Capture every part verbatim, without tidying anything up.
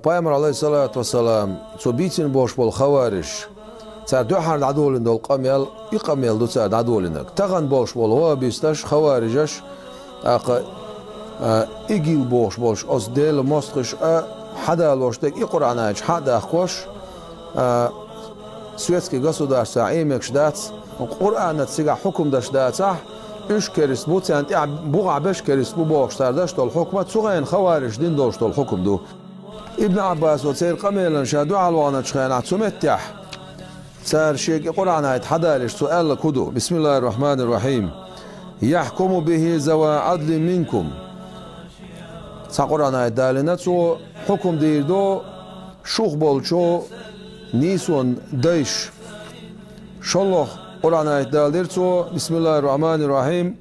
Пайхамар, Ӏалайхиссалату вассалам, цо бийцина болуш болу хаварижаш, цара дуьххьара дӀадолийна долу къамел, и къамел ду цара дӀадолийнарг. Тахана болуш болу ваххабисташ, хаварижаш, тӀаккха, а, ИГИЛ бохуш болуш оцу Делан мостагӀаша а хьадалош дерг и Къуръан аяташ хьа а дахкош, а, светский государствехь Ӏемегаш дац, Къуръанаца цигахь хьукам деш дацахь, уьш керст бу, царна тӀехь бухахь берш керст бу бохуш цара деш долу хьукма цу хенахь хаварижаша дина долуш долу хьукам ду. Ибн Ӏаббасо церан къамелана ша дуьхьал ваханчу хенахь цу меттехь, цара шега и Къуръан аят хьадалийча, цо аьлларг хӀун ду? Бисмиллахир-рахманир-рахим. «Яхькуму бихи зава Ӏадлин минкум». Цхьа Къуръан аят далийна, цо хьукам дийр ду шух болчу нийсонан дайша. ШолгӀа Къуръан аят далийра цо, Бисмиллахир-рахманир-рахим.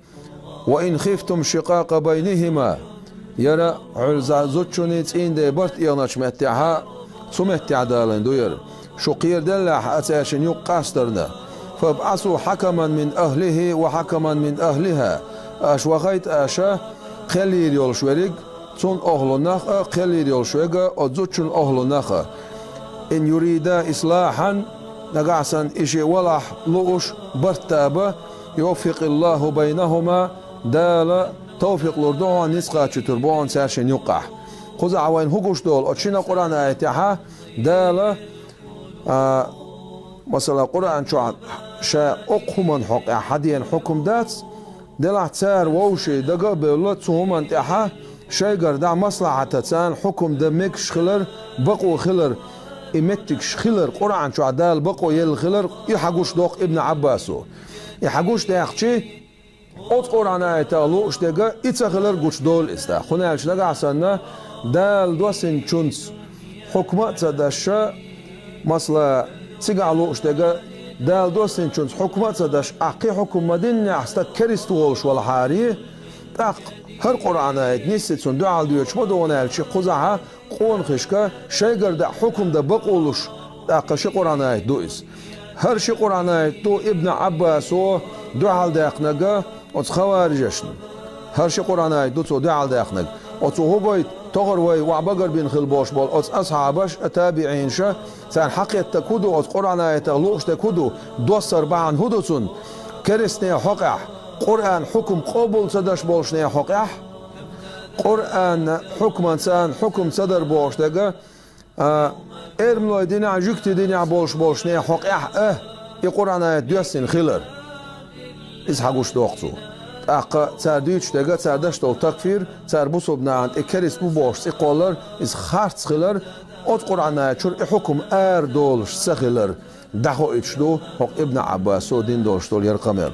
«Ва ин хифтум шикъакъа байнихима». Яра Ӏуьллу зудчунний цӀийнан ден барт эгӀначу меттехьа, цу меттехь далийна ду яра. Шу кхераделлехь а цаьршинна юкъа къастарна. «ФабӀасу хьакаман мин ахлихи ва хьакаман мин ахлиха». Аша вахайта аша кхел йийр йолуш верг, цунна охьалунах а, кхел йийр йолуш верг а, оцу зудчунна охьалунах а. «Ин юрида ислахьан», нагахь санна и шиъ валахь лууш барт таба, «юваффикъиллаху байнахума», Дала тавфикъ лур ду хьуна, ницкъ кхачийтур бу хьуна цаьршинна юккъехь. Кхузахь вайна хӀун гуш долу, оцу шина Къуръан аятехьа Дала, а, масала, Къуръан чохь ша окху хӀуманна хьокъехь хьадеана хьукам дац, делахь цара вовшийн дага а бевлла, цу хӀуманна тӀехьа шайгара дӀа маслахьата царна хьукам дан мегаш хилар, бакъо хилар, и меттигаш хилар, Къуръан чохь Дала бакъо елла хилар, и хьагуш доккху Ибн Ӏаббасо. И хьагуш даьккхичи, оцу Къуръан аятах лууш дерг и ца хилар гучудолу иза тӀаккха. ХӀунда аьлча нагахь санна Дала доссинчунца хьукма а ца даш, масала, цигахь лууш дерг Дала доссинчунца хьукма а ца даш, ахь кхин хьукма ма диннехь стаг керст волуш валахьара, тӀаккха хӀара Къуръан аят нисси цунна дуьхьал доьдуш ма ду, хӀунда аьлча кхузахьа къонахашка шайгара дӀа хьукам дан бакъо луш, тӀаккха ши Къуръан аят ду иза. ХӀара ши Къуръан аят ду Ибн Ӏаббасо дуьхьал даьккхинарг оцу хаварижашна. ХӀара ши Къуръан аят ду цо дуьхьал даьккхинарг. Оцо хӀун гойту, тохара вай охьабагар бина хила болуш болу оцу асхьабаш а, табиӀинаша, царна хьакхеттарг хӀун ду, оцу Къуръан аятах лууш дерг хӀун ду, доссар бахьана хӀун ду цунна? Керстанийн хьокъехь, Къуръан хьукам къобал ца даш болчунийн хьокъехь, Къуръан хьукман царна хьукам ца дар бохуш дерг, а, эрмалойн динехь, жуьгтийн динехь болуш болчунийн хьокъехь а, и Къуръан аят доьссина хилар. Иза хьагуш доккху цо. ТӀаккха цара дуьйцуш дерг, цара даш долу такфир, цара бусалба нахана тӀе керст бу бохуш цӀе кхоллар, иза харц хилар, оцу Къуръан аят чуьра и хьукам арадолуш ца хилар, дӀахоуьйтуш ду хӀокху Ибн Ӏаббасо дина долуш долу яра къамел.